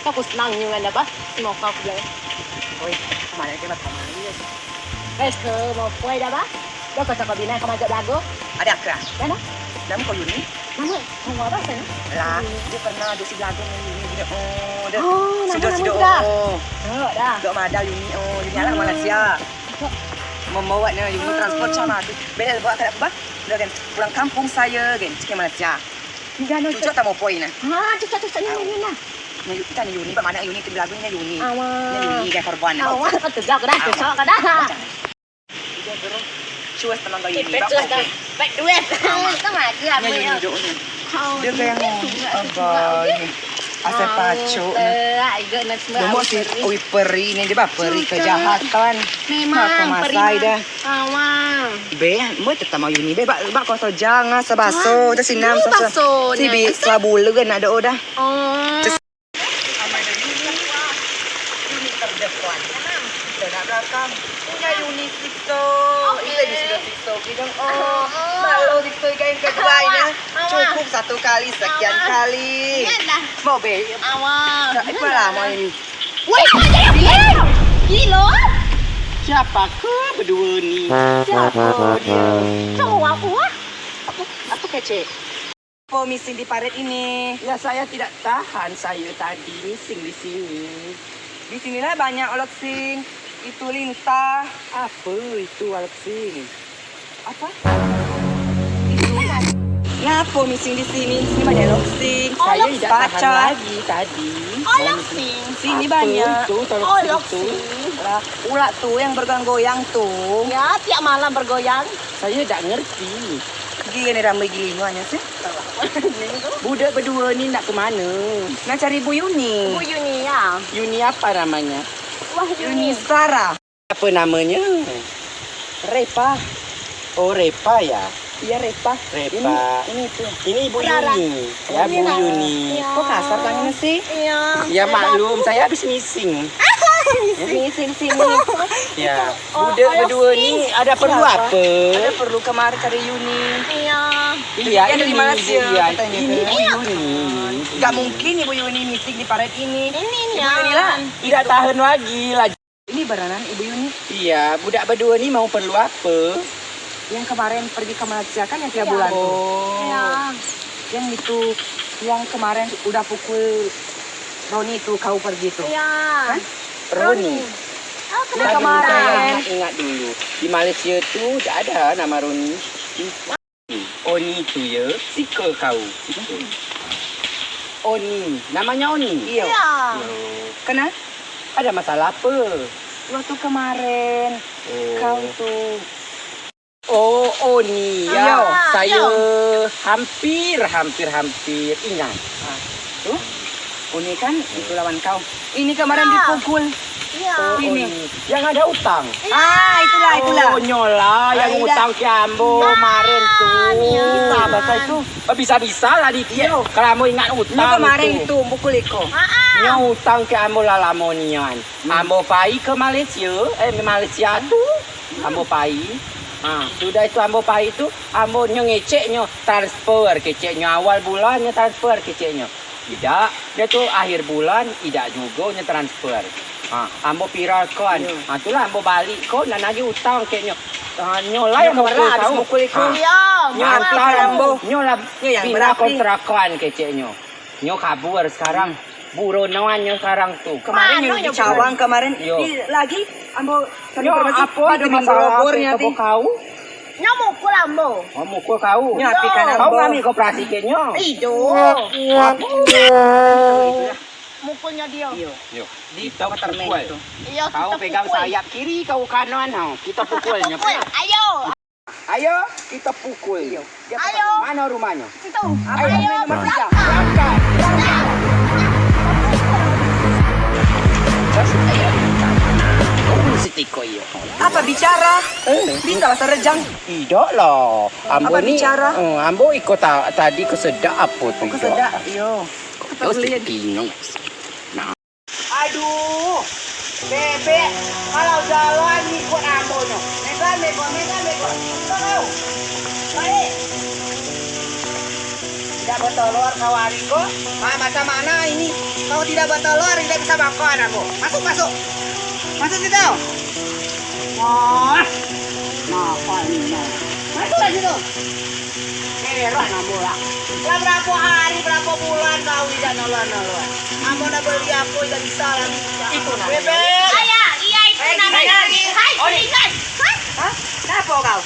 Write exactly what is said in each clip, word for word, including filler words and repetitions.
Aku senang nyu ngan dah, bah. Semua kau aku bilang. Oi, mana dia makan manis? Eh, ke mau kue dah, bah? Dah kau cakap bina kau majak belagu. Ada ke? Dah, dah. Nama kau Yuni? Nama? Nama apa sana? Lah, dia pernah duduk si belagu dengan Yuni. Dia, oh, dia. Oh, nama, sudah, nama sudah, sudah. Oh, oh. Dah, dah. Duduk madal Yuni. Oh, Yuni anak Malaysia. Membawa ni, Yuni transport sama tu. Bela bawa kat apa, bah? Dia kan, pulang kampung saya kan, sikit Malaysia. Cucuk tak mau poin lah. Ha, cucuk-cucuk ni main lah. Ni Yuni, Yuni, bak mana Yuni tu belagu ni Yuni. Awak. Ni Yuni kan korban. Awak, kau tu jaga dah, cucuk kau dah. Cuas tenang kau Yuni. Cuas dah. Baik duit. Awak. Sama aja. Ni Yuni duduk ni. Dia kayak apa ni? Asal pacuk ni. Nombor si Ui Peri ni dia bah, Peri kejahatan. Memang Peri. Dah. Awang. Be, mu tetama Yuni be, bak, bak kau sojang ah, sebaso, dah sinam, sebaso. Si bi selabula nak doa dah. Oh. Yuni terdepan. Kita nak belakang. Punya Yuni sikso. Okey. Kita di sudah sikso. Kita, oh, malu sikso ikan kedua ya. Cukup satu kali, sekian kali. Mau be. Awang. Ikut lah mau ini. Woi, kau jangan. Gila. Siapa ke berdua ni? Siapa dia? Cowok aku ah. Apa, apa kecek? Apa mising di parit ini? Ya, saya tidak tahan saya tadi mising di sini. Di sinilah banyak olok sing. Itu lintah. Apa itu olok sing? Apa? Ngapa mising di sini? Di sini banyak loksing. Saya tidak tahan lagi tadi. Sini banyak. Itu, olok sing. Lah, ulat tu yang bergoyang-goyang tu. Ya, tiap malam bergoyang. Saya tak ngerti. Gila ni ramai gilinganya sih. Budak berdua ni nak ke mana? Nak cari Bu Yuni. Bu Yuni ya. Yuni apa namanya? Wah, Yuni. Yuni Sarah. Apa namanya? Repa. Oh, Repa ya? Iya, Repa. Repa. Ini, ini tuh. Ini Ibu Yuni. Ya, Bu Yuni. Iya. Kok kasar tangannya sih? Iya. Ya, maklum, saya habis mising. Mising sini. Ya. Oh, budak berdua ni ada perlu apa? Ada perlu kemari cari Yuni. Iya. Iya, ini Malaysia, katanya. Ini Bu Yuni. Nggak mungkin Ibu Yuni mising di parit ini. Ini, Ibu Yuni lah. Tidak tahan lagi lah. Ini beranan Ibu Yuni. Iya, budak berdua ni mau perlu apa? Yang kemarin pergi ke Malaysia kan, yang tiga bulan tu. Oh. Iya. Yang itu, yang kemarin udah pukul Roni tu, kau pergi tu. Iya. Kan? Roni. Oh, kenapa? Yang kemarin. Ingat dulu. Di Malaysia tu tak ada nama Roni. Oni tu ya, sika kau. Oni, namanya Oni? Iya. Iya. Kenapa? Ada masalah apa? Waktu kemarin, oh, kau tu. Oh, Oni ya. Iya. Saya hampir, hampir, hampir ingat. Ah, tu? Oni kan itu lawan kau. Ini kemarin dipukul. Iya. Oh, ini. Yang ada utang. Ah, itulah, itulah. Oh, nyolah yang utang ke ambo kemarin tu. Bisa bahasa itu. Oh, bisa-bisa lah dia. Kalau ambo ingat utang kemarin tu, pukul iko. Nyo utang ke ambo lah lamo nian. Ambo pai ke Malaysia, eh, Malaysia tu. Ambo pai. Ha, sudah itu ambo pai tu, ambo nyo ngecek nyo transfer kecek nyo awal bulan nyo transfer kecek nyo. Idak, dia tu akhir bulan, idak jugo nyo transfer. Ha, ambo viral kon. Ha, itulah ambo balik kon, nan lagi utang kek nyo. Ha, nyo lah yang mukul kau. Nyo lah bina kontrakan kecek nyo. Nyo kabur sekarang. Buronoan nyo sekarang tu. Kemarin nyo di Cawang, kemarin lagi ambo tadi informasi pada masalah apa kau? Nyo mukul ambo. Oh, mukul kau. Nyo api kan ambo. Kau ngambil koperasi ke nyo? Ijo. Mukul nyo dio. Iyo. Yo, kita pukul. Iyo, kau pegang sayap kiri, kau kanan, ha. Kita pukul nyo. Ayo. Ayo, kita pukul. Iyo. Ayo. Mana rumahnya? Situ. Ayo, ayo, nomor tiga. Berangkat. Apa bicara? Eh. Bisa bahasa Rejang? Idak lah. Ambo ni, bicara? Eh, ambo iko ta-, tadi kesedak apa tu? Oh, kesedak, iyo. Yo, si Tino. Nah. Aduh, bebek, kalau jalan ikut ambo nyo. Megan, megon, megan, megon. Ikut kau. Baik. Dah Bertelur kau hari ko. Ah, macam mana ini? Kau tidak bertelur, tidak bisa makan aku. Masuk, masuk. Masuk situ. Wah. Apa ini? Masuklah situ. Heran ambo lah. Lah berapa hari, berapa bulan kau tidak nolong-nolong. Ambo nak beli apa tidak bisa lagi. Itu namanya. Bebek. Ayah, iya itu namanya. Hai, hai. Hah? Kenapa kau?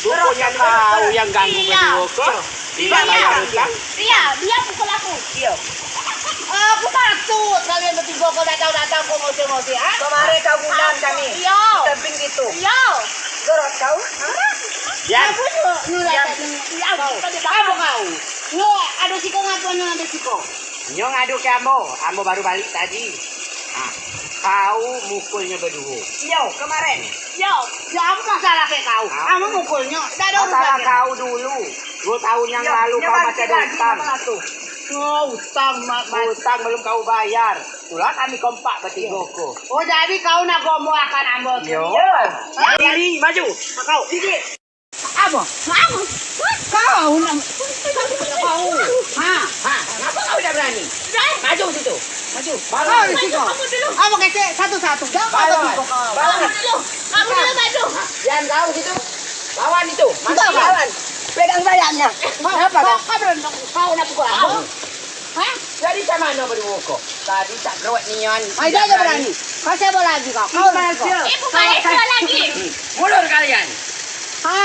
Rupanya kau yang ganggu berdua ko. Tidak bayar utang. Iya, dia pukul aku. Iya. Aku takut kalian bertiga kau datang-datang kau ngoceh-ngoceh, ha? Kemarin kau gundam kami. Iya. Kita bing gitu. Iya. Gorot kau. Diam. Aku juga nyuruh tadi. Iya, tadi apa kau? Nyuruh ada siko ngaku nyuruh ada siko. Nyo ngadu ke ambo, ambo baru balik tadi. Ha, kau mukulnya berdua. Iyo, kemarin. Iyo, ya apa masalah ke kau? Ha? Kamu mukulnya, tidak ada urusan. Masalah kau dulu. Dua tahun yang lalu kau masih ada utang. Oh, utang, mak, mak. Utang belum kau bayar. Itulah kami kompak bertiga ko. Oh, jadi kau nak gombol akan ambo? Iyo. Diri, maju. Kau. Diri. Apa? Apa? Kau nak. Kau. Ha, ha. Kenapa kau tidak berani? Maju situ. Maju. Bawa di situ. Apa kecek? Satu-satu. Jangan kau. Bawa. Kamu dulu, kamu dulu maju. Diam kau situ. Lawan itu. Mati lawan. Pegang sayapnya. Kenapa kau? Kau berani. Kau nak pukul aku? Hah? Jadi macam mana berdua ko? Tadi tak gerot nian. Ai, tidak berani. Kau siapa lagi kau? Kau lagi kau. Eh, bukan itu lagi. Mundur kalian. Ha.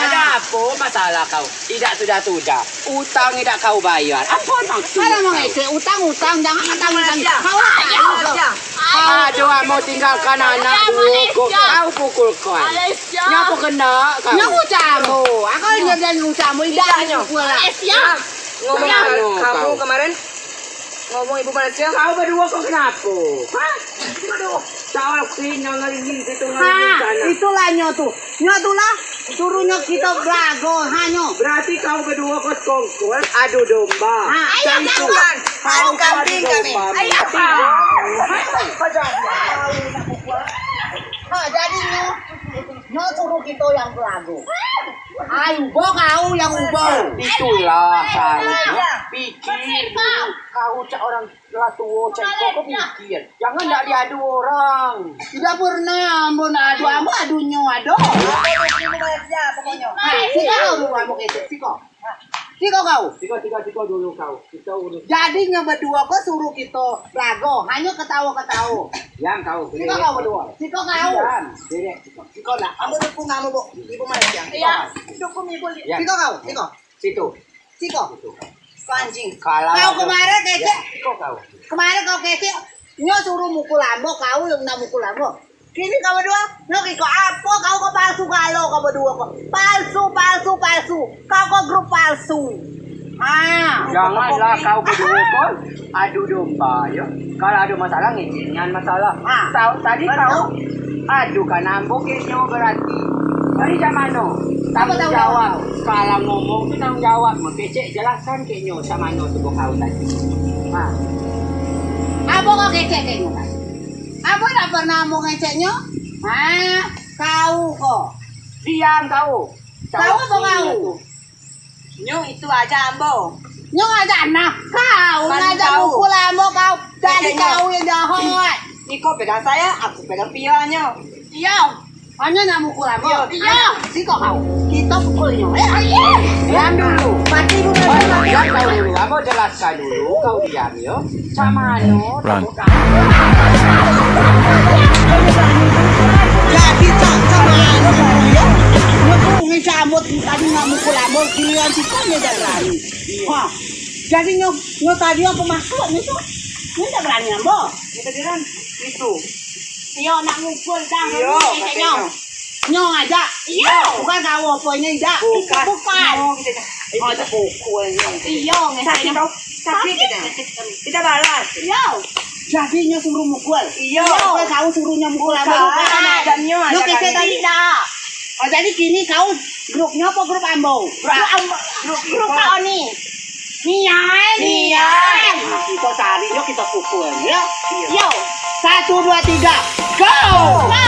Ada apa masalah kau? Tidak sudah-sudah. Utang tidak kau bayar. Apa maksud? Kalau mau ngecek utang, utang, jangan utang, utang. Kau aduh, mau tinggalkan anak dua ko. Kau pukul kau. Ngapa kena kau? Nak ucap mu. Aku ingat dan ucap mu. Tidak pukul lah. Ngomong kamu kemarin. Ngomong ibu Malaysia. Kau berdua ko kenapa? Hah? Aduh, kau kena ngeringin situ ngeringin sana. Itulah nyo tu. Nyo tu lah suruh nyo kita belago, ha nyo. Berarti kau berdua ko sekongkol adu domba. Ha, ayo, kau kambing kami. Ayo. Ha, jadi nyo, nyo suruh kita yang belago. Ai, ubo kau yang ubo. Itulah kau. Pikir dulu. Kau cak orang lah tua, cak kau, kau pikir. Jangan nak diadu orang. Tidak pernah ambo nak adu, ambo adunyo ado. Ambo dukung Malaysia pokoknya. Ha, siko dulu ambo kecek, siko. Siko kau. Siko, siko, siko dulu kau. Kita urus. Jadinyo berdua kau suruh kita belago, hanya ketawa-ketawa. Diam kau. Siko kau berdua. Siko kau. Diam. Dedek, siko. Siko nak. Ambo dukung ambo, Bu. Ibu Malaysia. Iya, dukung ibu. Diam. Siko kau, siko. Situ. Siko. Situ. Kau anjing. Kalau kau kemarin kecek. Ya, siko kau. Kemarin kau kecek, nyo suruh mukul ambo, kau yang nak mukul ambo. Kini kau berdua, nyo kiko apa kau kau palsu kalau kau berdua kau. Palsu, palsu, palsu. Kau kau grup palsu. Ha. Janganlah kau berdua kau adu domba, yo. Kalau ada masalah, ngecek nian masalah. Ha. Tahu tadi kau adu kan ambo kecek nyo berarti. Dari zaman no. Tanggung jawab. Kalau ngomong tu tanggung jawab. Mau kecek jelaskan kecek nyo sama no tu kau tadi. Ha. Apa kau kecek kecek nyo kan? Apa tak pernah mau ngecek nyo? Ha, kau kau. Diam kau. Kau apa kau? Nyo itu aja ambo. Nyo aja anak kau, ngajak mukul ambo kau. Jadi kau yang jahat. Iko pegang saya, aku pegang pianyo. Iyo. Hanya nak mukul ambo. Iyo. Iyo. Siko kau. Kita pukul nyo. Eh, ayo. Diam dulu. Mati dulu. Diam kau dulu. Ambo jelaskan dulu. Kau diam yo. Cak mano? Run. Jadi cak, cak mano yo? Nyo tu ngecek ambo tadi nak mukul ambo, giliran siko nyo dak berani. Ha. Jadi nyo, nyo tadi apa maksudnyo tu? Nyo dak berani ambo. Nyo tadi kan itu. Iyo nak mukul dah. Iyo, nyo. Nyo aja. Iyo. Bukan kau apa nyo idak. Bukan. Bukan. Nyo kita dah. Oh, dah pukul nyo. Iyo, sakit tau. Sakit kita. Kita balas. Iyo. Jadi nyo suruh mukul. Iyo. Bukan kau suruh nyo mukul ambo. Bukan. Bukan. Dan nyo aja kami. Nyo kecek tadi dah. Oh, jadi kini kau grup nyo apa grup ambo? Grup ambo. Grup, grup Kak Oni. Nian. Nian. Kita cari yo, kita pukul yo. Yo. Satu, dua, tiga. Go. Go.